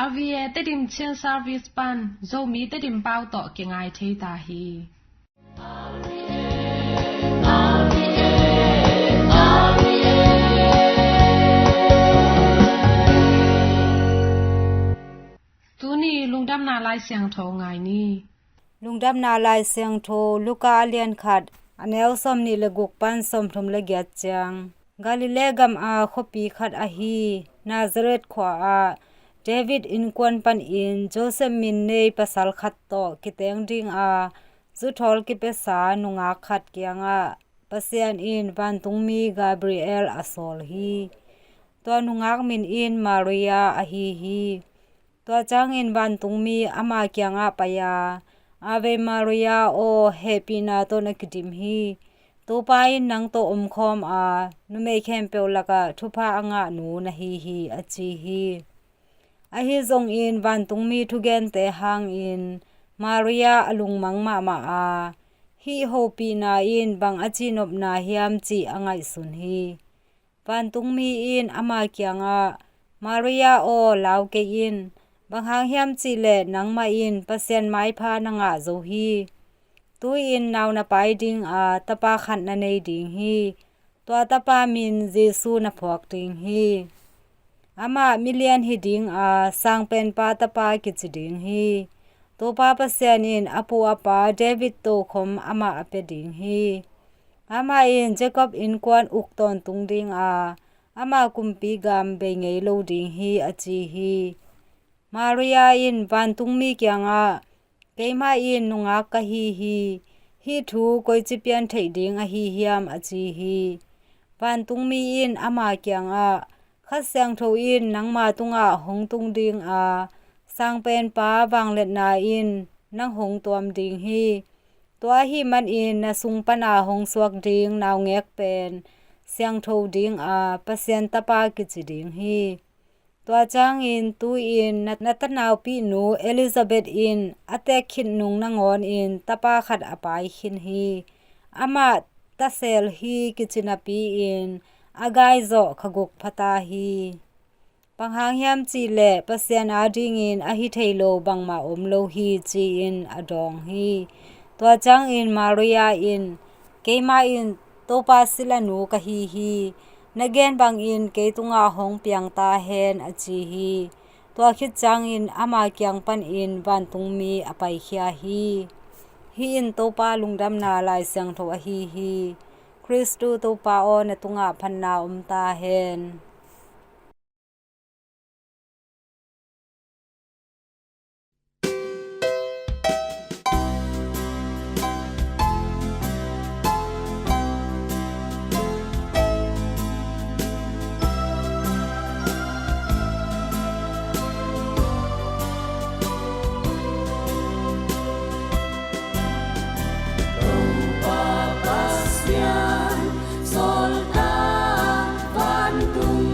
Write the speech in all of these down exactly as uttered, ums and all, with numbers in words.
R V A Tedim Chin Service pan Zomi Tedim pau tawh kingai thei ta hi. Tuni lungdamna Lai Siangtho ngai ni. Lungdamna Lai Siangtho Luka a lian khat, a neu sawmnih le guk pan sawmthum le giat ciang. Galilee gam a khuapi khat ahi Nazareth khua ah David innkuan panin Joseph min nei pasal khat tawh kiteng dinga zuthawl kipiasa nungak khat kiangah Pasian in vantungmi Gabriel a sawl hi. Tua nungak min in Maria ahi hi. Tua ciangin vantungmi ama kiangah pai-a, Ave Maria aw, hehpihna tawh na kidim hi. Topa in nang tawh omkhawm a, numei khempeuh lakah thupha a ngah nu na hi hi, a ci hi. Ahi zongin vantungmi thugente hangin Maria a lungmang mahmah a, hih hopihna in bang a cihnopna hiam cih a ngaihsun hi. Vantungmi in ama kiangah, Maria aw, lau kei in, bang hang hiam cihleh nangmah in Pasian maipha na ngah zo hi. Tu-in nau na pai dinga tapa khat na nei ding hi. Tua tapa min Jesu na phuak ding hi. Amah milian hi dinga Sangpenpa tapa kici ding hi. Topa Pasian in a pu a pa David tokhom amah a pia ding hi. Amah in Jacob innkuan uk tawntung dinga ama kumpi gam bei ngei lo ding hi, a ci hi. Maria in vantungmi kiangah, Keimah in nungak ka hi hi. Hih thu koici pian theih ding ahi hiam, a ci hi. Vantungmi in ama kiangah, Kha Siangtho in nangma tungah hong tung dinga Sangpenpa vangliatna in nang hong tuam ding hi. Tua ahih manin na sung pana hong suak ding naungek pen siangtho dinga Pasian tapa kici ding hi. Tua ciangin tu-in na, na tanaupinu Elizabeth in a teek khit nung nangawnin tapa khat a pai khin hi. Amah tasel hi kici napi-in a gai zawh kha guk pha ta hi. Bang hang hiam cihleh Pasian adingin a hi thei lo bangmah om lo hi, ci-in a dawng hi. Tua ciangin Maria in, Keimah in Topa silanu ka hi hi. Na gen bangin kei tungah hong piang ta hen, a ci hi. Tua khit ciangin ama kiang panin vantungmi a paikhia hi. Hih in Topa lungdamna Lai Siangtho ahi hi. Khristu Topa aw, na tungah phatna om ta hen. Topa Pasian, sawltak vantung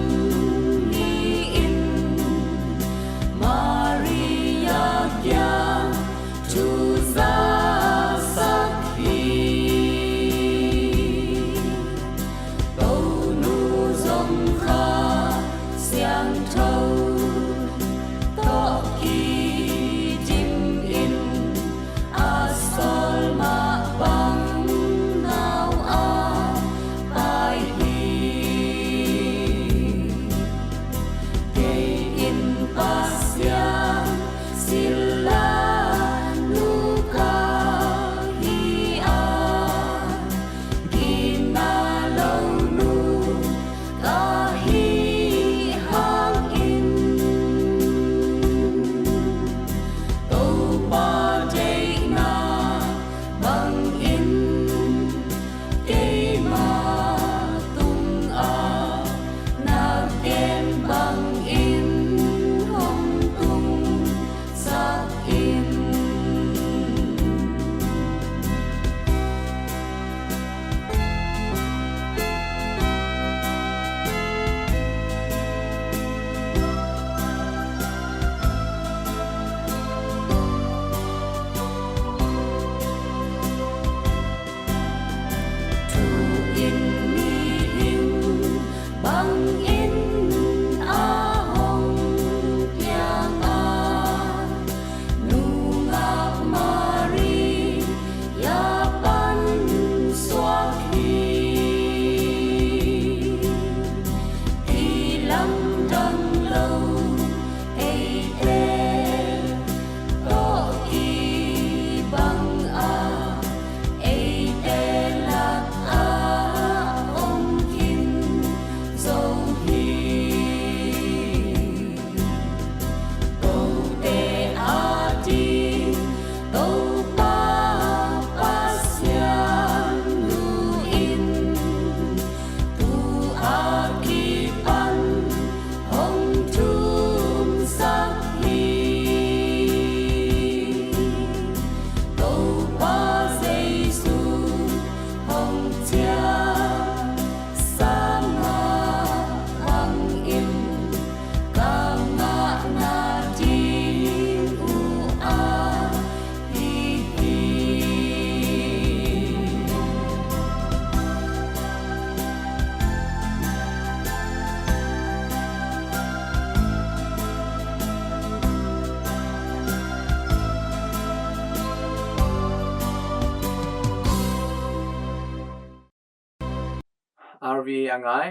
R V A a ngai,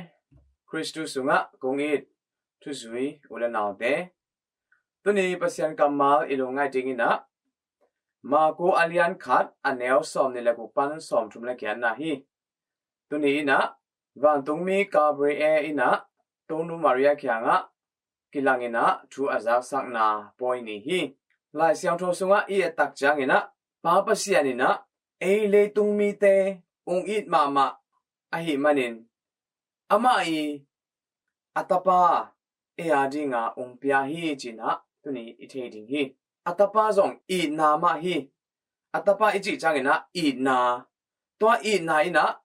Khristu sungah kong it thuzui u le naute, tuni Pasian kammal i lungngaih ding in ah, Marku a lian khat, a neu sawmnih le guk pan sawmthum le giatna hi. Tuni in ah, vantungmi Gabriel in ah Tonu Maria kiangah kilang in ah thu a zaksakna pawi ni hi. Lai Siangtho sungah i et tak ciangin ah, Pa Pasian in ah ei leitung mite hong it mahmah ahih manin, amah i a Tapa ei a dinga hong pia hi, ci-in ah tuni i thei ding hi. A Tapa zong itna mah hi. A Tapa i cih ciangin ah itna, tua itna in ah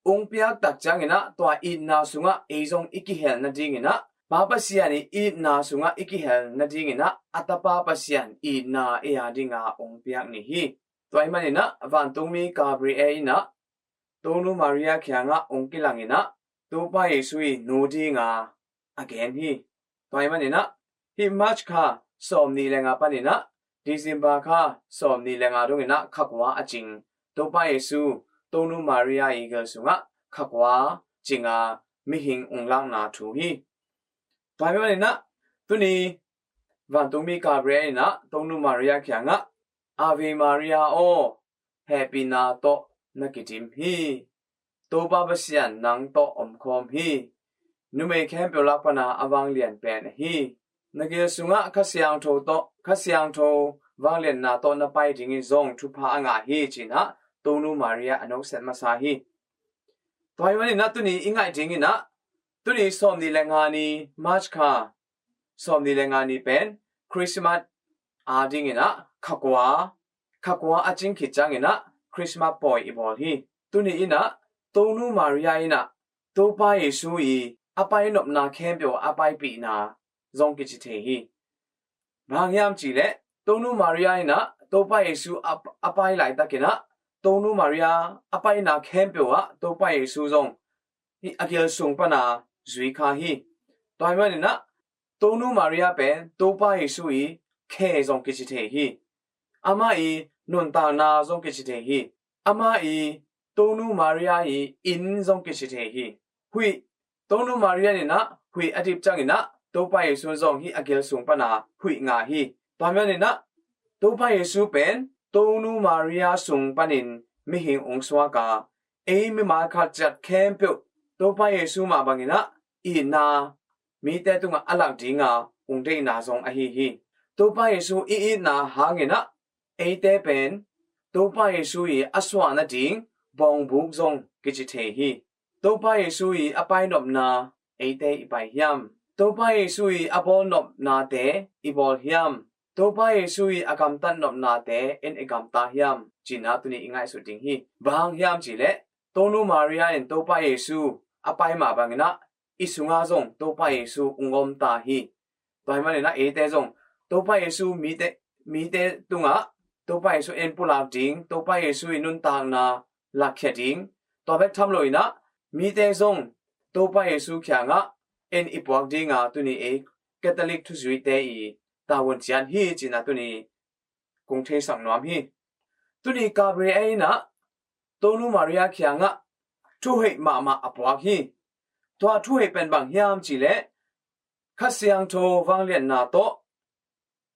hong piak tak ciangin ah, tua itna sungah ei zong i kihel nadingin ah, Pa Pasian i itna sungah i kihel nadingin ah, a Tapa Pasian itna ei a dinga hong piak ni hi. Tua ahih manin ah, vantungmi Gabriel in ah Tonu Maria kiangah hong kilang in ah, Topa Jesu i nu dinga a gen hi. Tua ahih manin ah, hih March kha sawmnih le nga panin ah December kha sawmnih le nga dongin ah kha kua a cing Topa Jesu, Tonu Maria i gil sungah kha kua cinga mihing hong lakna thu hi. Tua ahih manin ah, tuni vantungmi Gabriel in ah Tonu Maria kiangah, Ave Maria aw, hehpihna tawh na kidim hi. Topa Pasian nang tawh omkhawm hi. Numei khempeuh lak pana a vanglian pen ahi. Na gil sungah Kha Siangtho tawh, Kha Siangtho vangliatna tawh na pai dingin zong thupha a ngah hi, ci-in ah Tonu Maria a nokset masa hi. Tua ahih manin ah, tuni i ngaih dingin ah, tuni sawmnih le nga ni March kha sawmnih le nga ni pen Christmas a dingin ah kha kua, kha kua a cing khit ciangin ah Christmas pawi i bawl hi. Tuni in ah Tonu Maria in ah Topa Jesu i a painopna khempeuh a paipihna zong kici thei hi. Bang hang hiam cih leh, Tonu Maria in ah Topa Jesu a, a pai laitakin ah, Tonu Maria a paina khempeuh ah Topa Jesu zong hih a gil sung pana zui kha hi. Tua ahih manin ah, Tonu Maria pen Topa Jesu i khe zong kici thei hi. Amah i nuntakna zong kici thei hi. Amah i, Tonu Maria i inn zong kici thei hi. Huih, Tonu Maria in ah huih a dip ciangin ah Topa Jesu zong hih a gil sung pana huih ngah hi. Tua ahih manin ah, Topa Jesu pen Tonu Maria sung panin mihing hong suak a, ei mimal khat ciat khempeuh Topa Jesu mah bangin ah itna mite tungah a lak dinga hong deihna zong ahi hi. Topa Jesu i itna hangin ah, eite pen Topa Jesu i a suah nading bawngbuk zong kici thei hi. Topa Jesu i a painopna eite i pai hiam? Topa Jesu i a bawlnopnate i bawl hiam? Topa Jesu i a gamtatnopnate en i gamta hiam, ci-in ah tuni i ngaihsut ding hi. Bang hang hiam cih leh, Tonu Maria in Topa Jesu a pai mah bangin ah i sungah zong Topa Jesu hong om ta hi. Tua ahih manin ah, eite zong Topa Jesu mite, mite tungah Topa Jesu en pulak ding, Topa Jesu i nuntakna lakkhia ding, tua bek tham loin ah mite zong Topa Jesu kiangah en i puak dinga tuni ei Catholic thuzuite i tavuan ciat hi, ci-in ah tuni kong theisak nuam hi. Tuni Gabriel in ah Tonu Maria kiangah thuhoih mahmah a puak hi. Tua thuhoih pen bang hiam cih leh, Kha Siangtho vangliatna tawh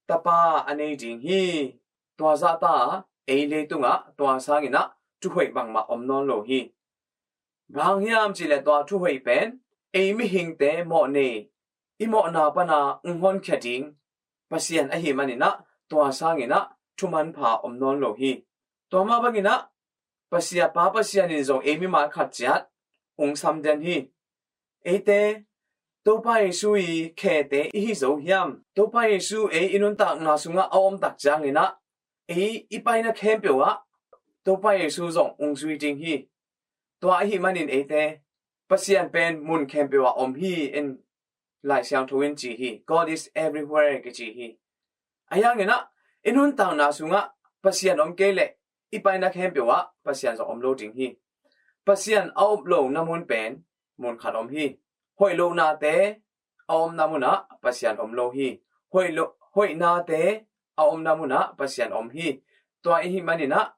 Tapa a nei ding hi. Tua zahta ei leitungah tua sangin ah thuhoih bangmah om nawn lo hi. Bang hang hiam cih leh, tua thuhoih pen ei mihingte mawhnei, i mawhna pana hong honkhia ding Pasian ahih manin ah, tua sangin ah thumanpha om nawn lo hi. Tua mah bangin ah, Pasian, Pa Pasian in zong ei mimal khat ciat hong samden hi. Eite Topa Jesu i khete i hi zo hiam? Topa Jesu ei i nuntakna sungah a om tak ciangin ah, ei i paina khempeuh ah Topa Jesu zong hong zui ding hi. Tua ahih manin eite, Pasian pen mun khempeuh ah om hi, in Lai Siangtho in ci hi. God is everywhere, kici hi. Ahi hangin ah, i nuntakna sungah Pasian om kei leh, i paina khempeuh ah Pasian zong om lo ding hi. Pasian a om lo na mun pen mun khat om hi. Hoih lohnate a omna munah Pasian om lo hi. Hoih lo, hoihnate a omna munah Pasian om hi. Tua ahih manin ah,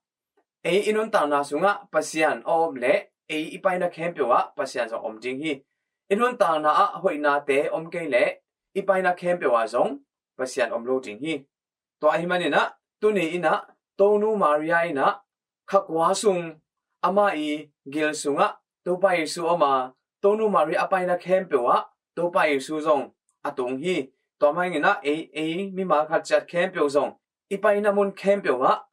ei i nuntakna sungah Pasian a om leh, ei i paina khempeuh ah Pasian zong om ding hi. I nuntakna ah hoihnate om kei leh i paina khempeuh ah zong Pasian om lo ding hi. Tua ahih manin ah tuni in ah Tonu Maria in ah kha kua sung ama i gil sungah Topa Jesu om a, Tonu Maria a paina khempeuh ah Topa Jesu zong a tung hi. Tua mah bangin ah ei, ei mimal khat ciat khempeuh zong i paina mun khempeuh ah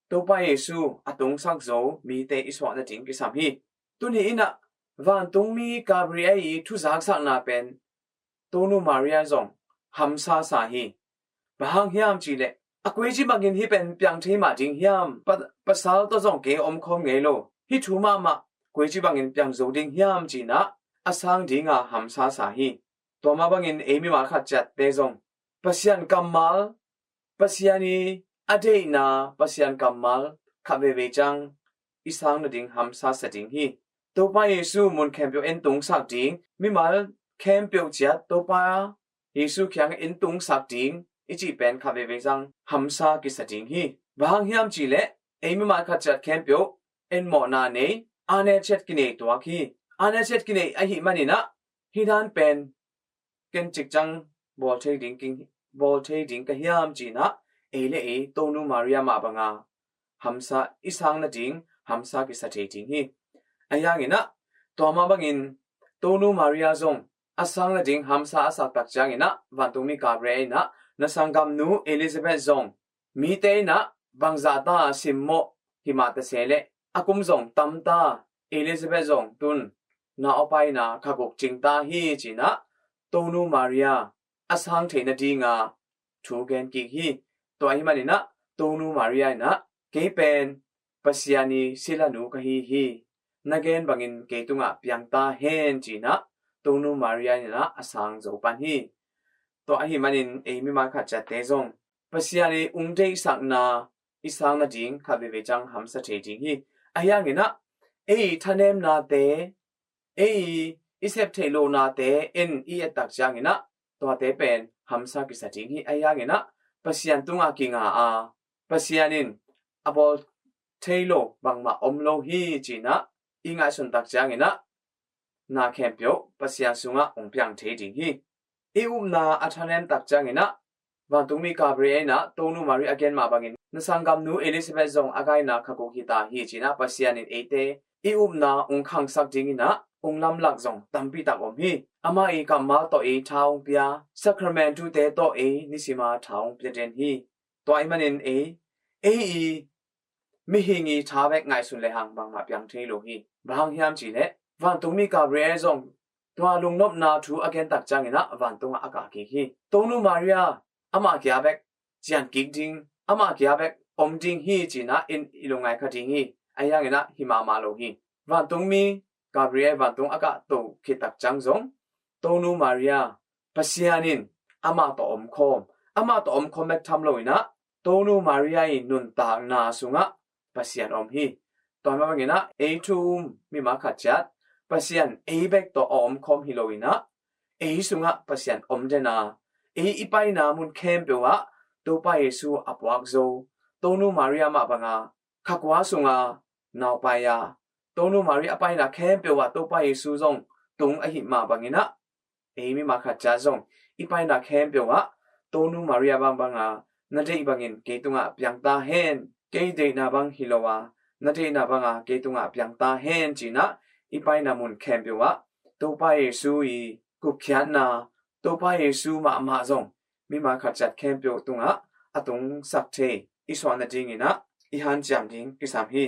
Topa Jesu a tungsak zo mite i suah nading kisam hi. Tuni in ah vantungmi Gabriel i thuzaksakna pen Tonu Maria zong hamsa sa hi. Bang hang hiam cih leh a koici bangin hih pen piang thei mah ding hiam, pa, pasal tawh zong kei om khawm ngei lo, hih thu mahmah koici bangin piang zo ding hiam ci-in ah a sang dinga hamsa sa hi. Tua mah bangin ei mimal khat ciatte zong Pasian kammal, Pasian i a deihna, Pasian kammal khat veivei ciang i sang nading hamsa sa ding hi. Topa Jesu mun khempeuh en tungsak ding, mimal khempeuh ciat Topa Jesu kiang en tungsak ding i cih pen khat veivei ciang hamsa kisa ding hi. Bang hang hiam cih leh ei mimal khat ciat khempeuh en mawhna nei, a neu ciat kinei tuak hi. A neu ciat kinei ahih manin ah hih dan pen ken cikciang bawl thei ding king, bawl thei ding ka hiam ci-in ah ei le ei Tonu Maria mah banga hamsa i sang nading hamsa kisa thei ding hi. Ahi hangin ah tua mah bangin Tonu Maria zong a sang nading hamsa a sak tak ciangin ah vantungmi Gabriel in ah na sanggamnu Elizabeth zong mite in ah bangzah ta simmawh himah ta se leh a kum zong tam ta, Elizabeth zong tun na awpaina kha guk cing ta hi ci-in ah Tonu Maria a sang theih nadinga thu gen kik hi. Tua ahih manin ah Tonu Maria in ah kei pen Pasian i silanu ka hi hi. Na gen bangin kei tungah piang ta hen ci-in ah Tonu Maria in ah a sang zo pan hi. Tua ahih manin ei mimal khat ciatte zong Pasian i ung deihsakna i sang nading khat veivei ciang hamsa thei ding hi. Ahi hangin ah ei thanemnate, ei i sep theih lohnate en i et tak ciangin ah tuate pen hamsa kisa ding hi. Ahi hangin ah Pasian tungah kinga a, Pasian in a bawl thei lo bangmah om lo hi ci-in ah i ngaihsun tak ciangin ah na khempeuh Pasian sungah hong piang thei ding hi. I upna a thanem tak ciangin ah vantungmi Gabriel in ah Tonu Maria a gen mah bangin na sanggamnu Elizabeth zong a gaina kha guk hi ta hi ci-in ah Pasian in eite i upna hong khangsak dingin ah hong lamlak zong tampi tak om hi. Amah i kammal tawh ei tha hong pia, sacramentu-te tawh ei nisima tha hong pia den hi. Tua ahih manin ei, ei i mihing i tha bek ngaihsun lehang bangmah piang thei lo hi. Bang hang hiam cih leh vantungmi Gabriel zong tua lungnopna thu a gen tak ciangin ah vantungah a kah kik hi. Tonu Maria amah kia bek cian kik ding, amah kia bek om ding hi ci-in ah in i lungngai kha ding hi. Ahi hangin ah hi mahmah lo hi. Vantungmi Gabriel vantung a kahto khit tak ciang zong Tonu Maria Pasian in amah tawh omkhawm, amah tawh omkhawm bek tham loin ah Tonu Maria i nuntakna sungah Pasian om hi. Tua mah bangin ah ei thu um mimal khat ciat Pasian ei bek tawh a omkhawm hi loin ah ei sungah Pasian om den a, ei i paina mun khempeuh ah Topa Jesu a puak zo, Tonu Maria mah banga kha kua sunga naupai a, Tonu Maria a paina khempeuh ah Topa Jesu zong tung ahih mah bangin ah ei mimal khat ciat zong i paina khempeuh ah Tonu Maria bangbanga na deih bangin kei tungah piang ta hen, kei deihna bang hi lo a na deihna banga kei tungah piang ta hen ci-in ah i paina mun khempeuh ah Topa Jesu i gupkhiatna, Topa Jesu mahmah zong mimal khat ciat khempeuh tungah a tungsak thei i suah nadingin ah i hanciam ding kisam hi.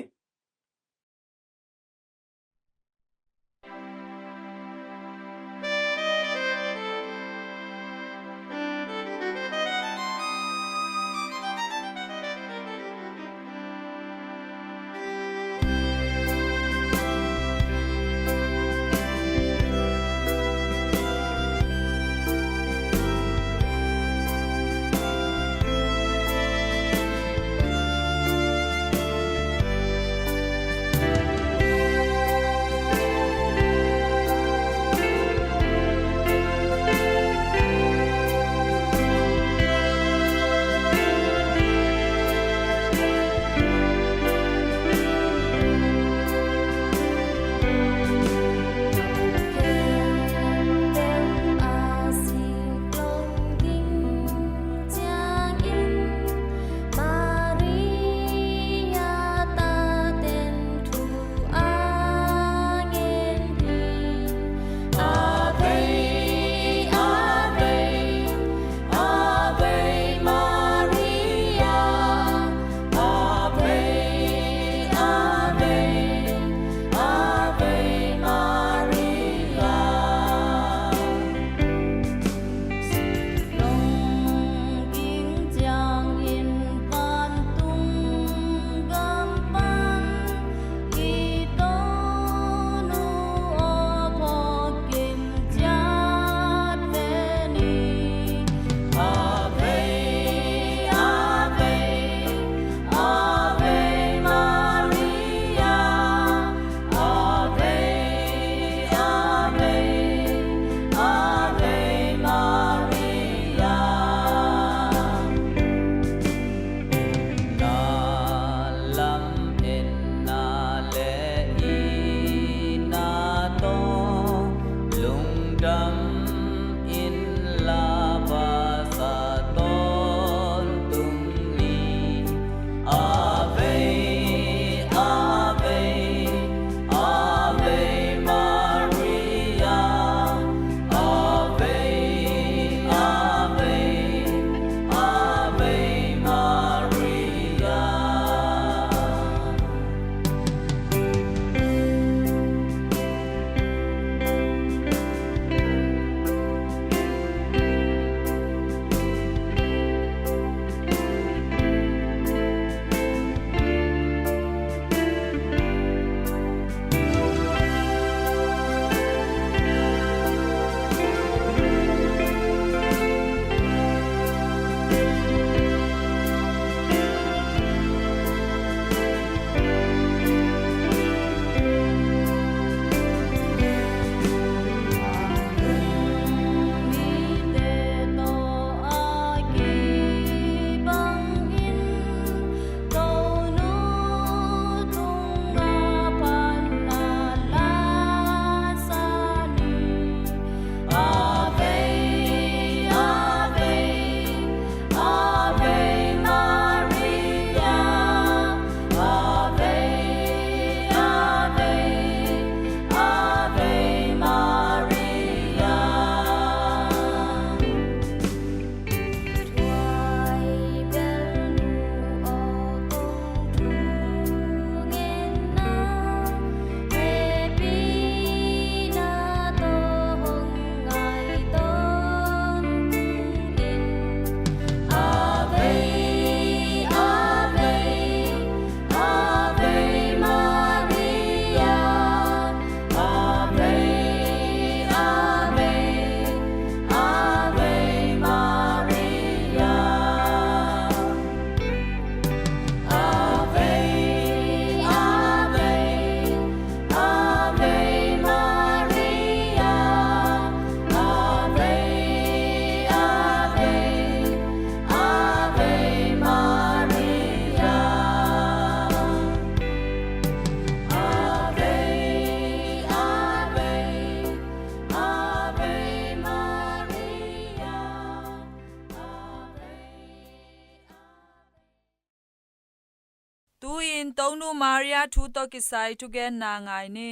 Tu-in Tonu Maria thu tawh kisai thugenna ngai ni.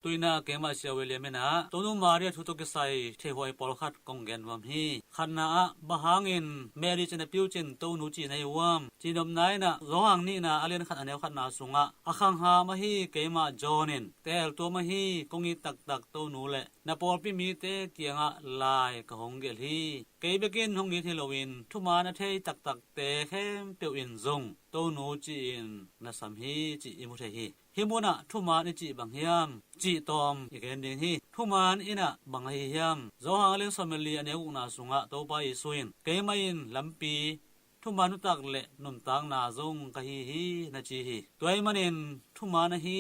Tu-in ah keimah Sia William in ah Tonu Maria thu tawh kisai theihuai pawlkhat kong gen nuam hi. Khatna ah, bang hangin Mary cina piucin Tonu ci na hi uam? Cihnopna in ah, Johan nihna a lian khat a neu khatna sungah, a khangham ahi keimah John in teeltuam ahi kong it taktak Tonu le na pawlpi mite kiangah lai ka hong gelh hi. Kei bekin hong it hi loin thuman a thei taktakte khempeuh in zong Tonu ci-in na sam hi cih i mu thei hi. Hih munah thuman i cih bang hiam cih tawm i gen ding hi. Thuman in ah bang ahi hiam? Johan a lian sawm le li a neu gukna sungah Topa Jesu in, keimah in lampi, thuman nuntak le nuntakna zong ka hi hi, na ci hi. Tua ahih manin thuman ahi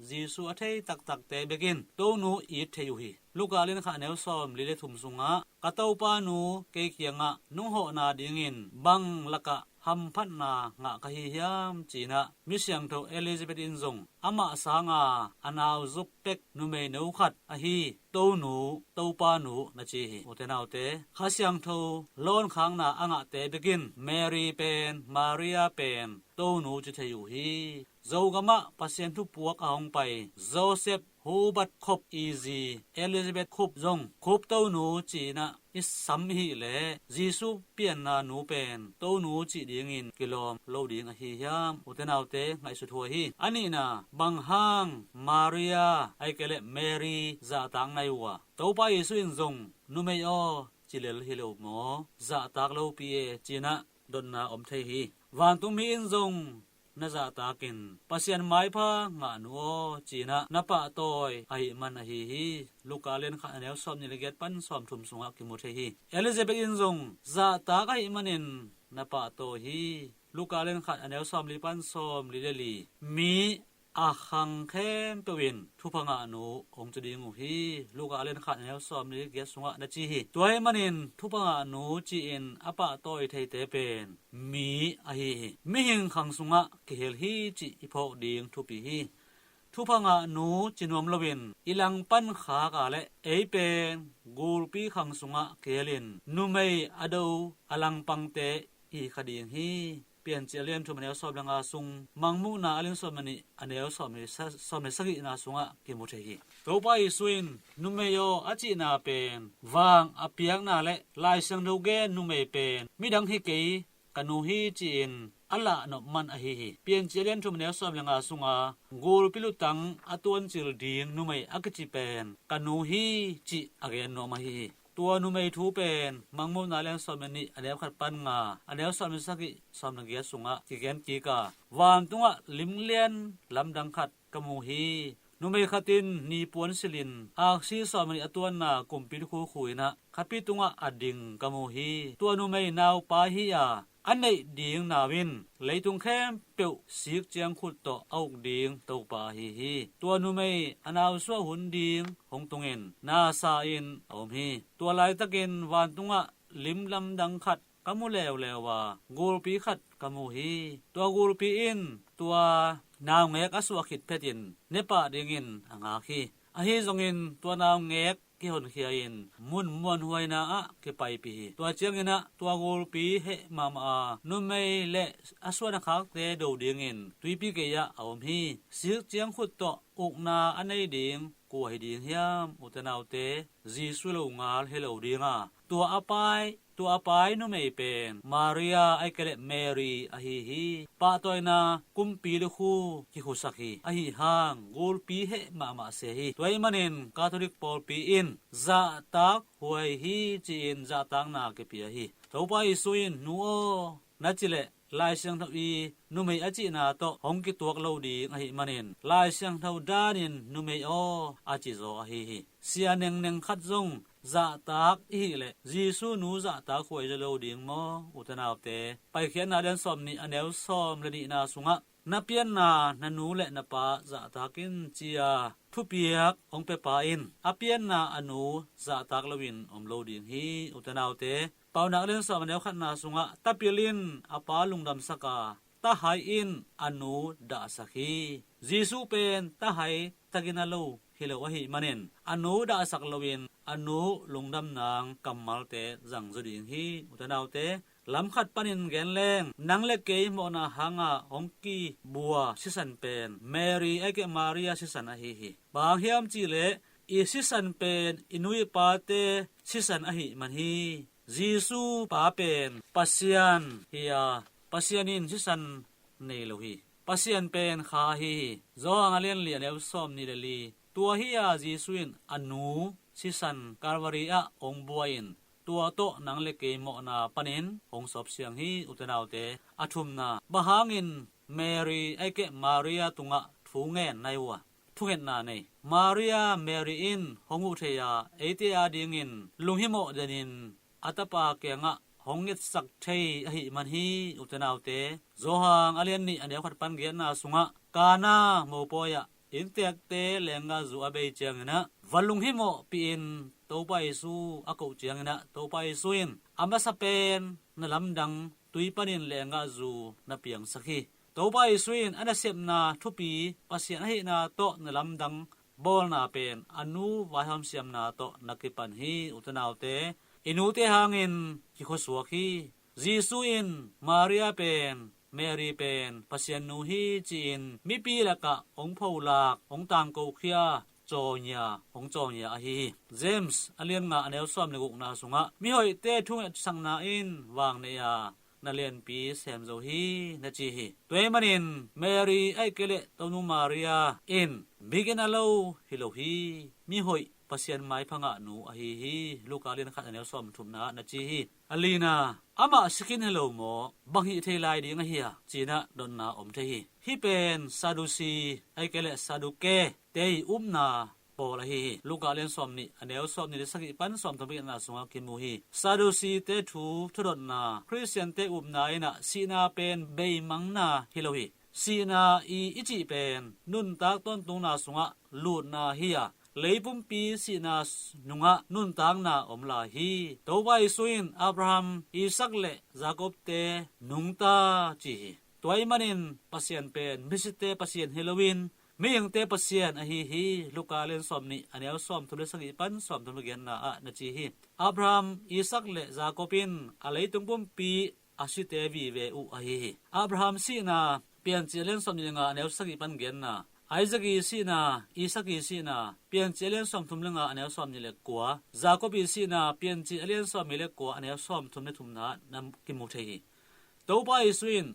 Jesu a thei taktakte bekin Tonu it thei uh hi. Luka a lian khat a neu sawm li le thum sungah, ka Topa nu kei kiangah nunghawhna dingin bang lakah hamphatna ngah ka hi hiam, ci-in ah mi siangtho Elizabeth in zong amah sanga a nau zuk pek numei no khat ahi Tonu, Topa nu, na ci hi. Ute naute, Kha Siangtho lawnkhakna a ngahte bekin Mary pen, Maria pen Tonu ci thei uh hi. Zogamah Pasian thupuak a hong pai Joseph Hubert Cope i zi Elizabeth Cope zong Cope Tonu ci-in ah i sam i hih leh, Jesu pianna nu pen Tonu cih dingin kilawm lo ding ahi hiam? Ute naute, ngaihsut huai hi. A nihna, bang hang Maria, ahih kei leh Mary zahtak nai uh a, Topa Jesu in zong, numei aw, ci lel hi lo maw? Zahtak lopi e, ci-in ah dotna om thei hi. Vantungmi in zong na zahtakin Pasian maipha ngah nu aw, ci-in ah na pahtawi ahih man ahi hi. Luka a lian khat a neu sawm nih le giat pan sawm thum sungah kimu thei hi. Elizabeth in zong zahtak ahih manin na pahtawi hi. Luka a lian khat a neu sawm li pan sawm li le li. Mi a khang khempeuh in thupha ngah nu hong ci ding uh hi. Luka a lian khat a neu sawm li giat sungah na ci hi. Tua ahih manin thupha ngah nu ci-in a pahtawi theite pen mi ahi hi. Mihing khang sungah kihel hi cih i phawk ding thupi hi. Thupha ngah nu ci nuam loin i langpan khak a leh ei pen gulpi khang sungah kihelin numei a do a langpangte i hi kha ding hi. Piancil a lian thum a neu sawm le nga sung, Mangmuhna a lian sawm le nih a neu sawm le sa-, sawm le sagihna sungah kimu thei hi. Topa Jesu in, numei aw, a cihna pen vang a piakna le Lai Siangtho gen numei pen midang hi kei, ka nu hi, ci-in a lahnop man ahi hi. Piancil a lian thum a neu sawm le nga sunga gulpi lutang a tuancil ding numei a kici pen ka nu hi, cih a gen nuam ahi hi. Tua numei thu pen Mangmuhna a lian sawm le nih a neu khat pan nga, a neu sawm le sagih, sawm le giat sungah kigen kik a, vantungah limlian lamdang khat ka mu hi. Numei khat in nipuan silhin aksi sawm le nih a tuanna kumpi lukhu khu-in ah khapi tungah a ding ka mu hi. Tua numei naupa hi a, a neih ding nau in leitung khempeuh sik ciang khut tawh a uk ding Topa ahi hi. Tua numei a nausuah hun ding hong tungin nasa in a om hi. Tua laitakin vantungah lim lamdang khat ka mu leuleu a, gulpi khat ka mu hi. Tua gulpi in tua naungek a suah khit phetin ne pah dingin a ngak hi. Ahi zongin tua naungek kihonkhia-in mun muanhuaina ah kipaipih hi. Tua ciangin ah tua gulpi heh mahmah a, numei le a suan a khakte do dingin tuipi gei-ah a om hi. Sik ciang khut tawh ukna a nei ding kua hi ding hiam? Ute naute, Jesu lo ngal hi lo ding a, tua a pai, tua a pai numei pen Maria, ahih kei leh Mary ahi hi. Pahtawina kumpi lukhu kikhusak hi. Ahi hang gulpi heh mahmah se hi. Tua ahih manin Catholic pawlpi in zahtak huai hi, ci-in zahtakna kipia hi. Topa Jesu in, nu aw, na ci leh Lai Siangtho i numei a cihna tawh hong kituak lo ding ahih manin Lai Siangtho danin numei aw a ci zaw ahi hi. Sia nengneng khat zong zahtak i hih leh Jesu nu zahtak huai zaw lo ding maw? Ute naute, Paikhiatna a lian sawm nih a neu sawm le nihna sungah, na pianna na nu le na pa zahtak in, ci-a thupiak hong pia pa in a pianna a nu zahtak loin om lo ding hi. Ute naute, Paunak a lian sawm a neu khatna sungah, tapil in a pa lungdamsak a, tahai in a nu dahsak hi. Jesu pen tahai tagina lo hi lo ahih manin a nu dahsak loin a nu lungdam nang kammalte zang zaw ding hi. Ute naute, lam khat panin gen leng, nang le kei mawhna hanga hong kibua sisan pen Mary ahih keh Maria sisan ahi hi. Bang hang hiam cih leh i sisan pen i nu i pate sisan ahih man hi. Jesu pa pen Pasian hi a, Pasian in sisan nei lo hi. Pasian pen Kha ahi hi. Johan a lian li a neu sawmnih le li. Tua hi a Jesu in a nu sisan Calvary ah hong bua in, tua tawh nang le kei mawhna panin hong sawpsiang hi, ute naute. A thumna, bang hangin Mary ahih keh Maria tungah thu ngen na hi uh a, thungetna nei. Maria Mary in hong huh thei a, eite adingin lunghimawh denin a tapa kiangah hong ngetsak thei ahih man hi, ute naute. Johan a lian nih a neu khat pan giatna sungah Kana mopawi ah innteekte lenggahzu a bei cianginah va lunghimawhpih in Topa Jesu a koh cianginah Topa Jesu in a masa pen na lamdang tui panin lenggahzu na piangsak hi. Topa Jesu in a nasepna thupi Pasian ahihna tawh na lamdang bawlna pen a nu vaihawm siamna tawh na kipan hi, ute naute. I nute hangin kikhuasuak hi. Jesu in Maria pen, Mary pen Pasian nu hi ci-in mipi lakah hong pholak, hong tangkokhia, cawnia, hong cawnia ahi hi. James a lian nga a neu sawm le gukna sungah mihoihte thungetsakna in vang nei a, na lianpi sem zo hi, na ci hi. Tua ahih manin Mary ahih kei leh Tonu Maria in migina lo hi lo hi. Mihoih Pasian maipha ngahnu ahi hi. Luka lian khat a neu sawm thumna na ci hi. A lina, amah si khin hi lo maw, bang hih thei lai ding ahi a, ci-inah dotna om thei hi. Hih pen Sadusi ahih kei leh Saduke te ih upna pawl ahi hi. Luka lian sawmnih a neu sawmnih le sagih pan sawmthum le giatna sungah kimu hi. Sadusite thu thudotna, Khristiante upna inah sihna pen beimangna hi lo hi. Sihna i i cih pen nuntak tawntungna sungah lutna hi a, leipumpi sihna nungah nuntakna om lai hi. Topa Jesu in Abraham, Isak le Jakobte nungta ci hi. Tua ahih manin Pasian pen misite Pasian hi loin mihingte Pasian ahi hi. Luka lian sawmnih a neu sawmthum le sagih pan sawmthum le giatna ah na ci hi. Abraham, Isak le Jakob in a leitung pumpi a site vive uh ahi hi. Abraham sihna, Piancil a lian sawmnih le nga a neu sagih pan giatna, Isak ii sihna, Isak ii sihna, Piancil a lian sawmthum le nga a neu sawmnih le kua, Jakob ii sihna, Piancil a lian sawmnih le kua a neu sawmthum le thumna na kimu thei hi. Topa Jesu in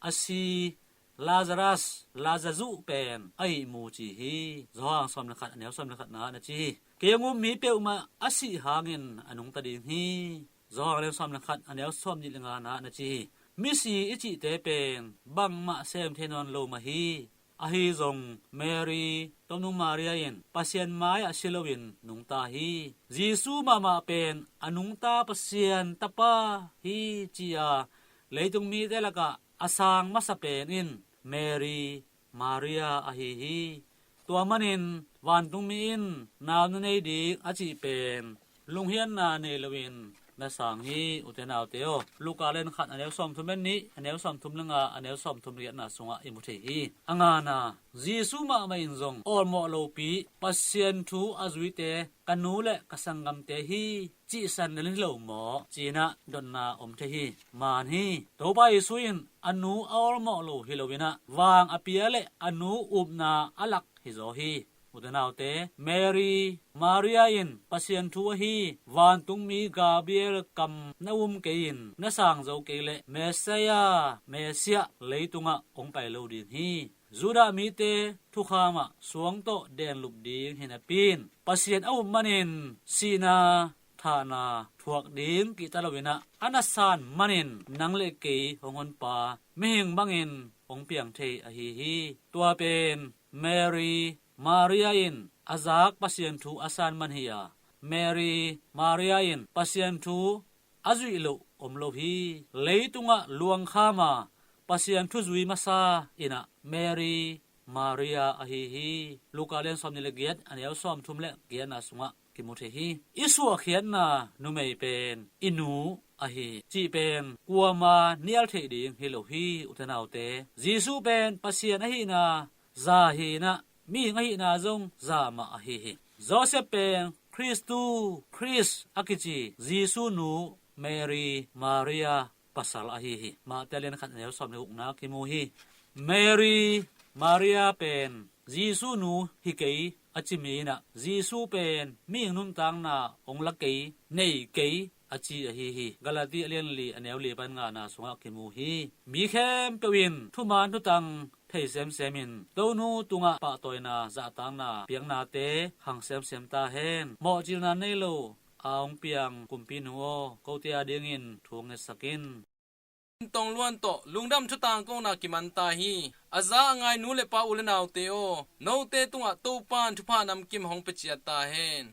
a si Lazarus, Lazarus pen a ihmu ci hi. Johan sawm le khat a neu sawm le khatna na ci hi. Kei hong um mi peuhmah a sih hangin a nungta ding hi. Johan a lian sawm le khat a neu sawmnih le ngana na ci hi. Misi i cihte pen bangmah sem thei nawn lo mah hi. Ahi zong Mary, Tonu Maria in Pasian mai-ah si loin nungta hi. Jesu mahmah pen a nungta Pasian Tapa hi ci-a leitung mite lakah a sang masa pen in Mary, Maria ahi hi. Tua manin vantungmi in nau na nei ding a cih pen lunghiatna nei loin na sang hi, ute naute aw. Luka lian khat a neu sawmthum le nih, a neu sawmthum le nga, a neu sawmthum le giatna sungah i mu thei hi. A ngana, Jesu mahmah in zong awlmawh lopi Pasian thu a zuite ka nu le ka sanggamte hi cihsan na hi lo maw, ci-inah dotna om thei hi. Man hi. Topa Jesu in a nu a awlmawh lo hi loinah vang a pia le a nu upna a lak hi zaw hi. Ute naute, Mary, Maria in Pasian thu ahi vantungmi Gabriel kam na um kei-in na sang zo kei leh Messiah, Messiah leitungah hong pai lo ding hi. Judah mite thukham ah suang tawh denlup ding hi napi in Pasian a up manin sihna, thahna thuak ding kihta loinah a na san manin nang le kei hong honpa mihing bangin hong piang thei ahi hi. Tua pen Mary, Maria in a zak Pasian thu a san man hi a, Mary, Maria in Pasian thu a zuih loh om lo hi. Leitungah luangkham a Pasian thuzui masa inah Mary, Maria ahi hi. Luka lian sawmnih le giat a neu sawmthum le giatna sungah kimu thei hi. I suahkhiatna numei pen i nu ahi cih pen kuama nial theih ding hi lo hi, ute naute. Jesu pen Pasian ahihna za hi-inah mihing ahihna zong za mah ahi hi. Joseph pen Khristu, Khrist a kici Jesu nu Mary, Maria pasal ahi hi. Mate a lian khat a neu sawm le gukna kimu hi. Mary, Maria pen Jesu nu hi kei a ci mi in ah, Jesu pen mihing nuntakna hong la kei, nei kei a ci ahi hi. Galati a lian li a neu li pan ngana sungah kimu hi. Mi khempeuh in thuman thutang thei semsem in, Tonu tungah pahtawina zahtakna piaknate khang semsem ta hen. Mawhcilna nei lo a hong piang Kumpinu aw, kote a dingin thu ngetsak in. Tong Luan tawh lungdam thutang kona kiman ta hi. A za a ngai nu le pa, u le naute aw, note tungah Topan thupha namkim hong pia ciat ta hen.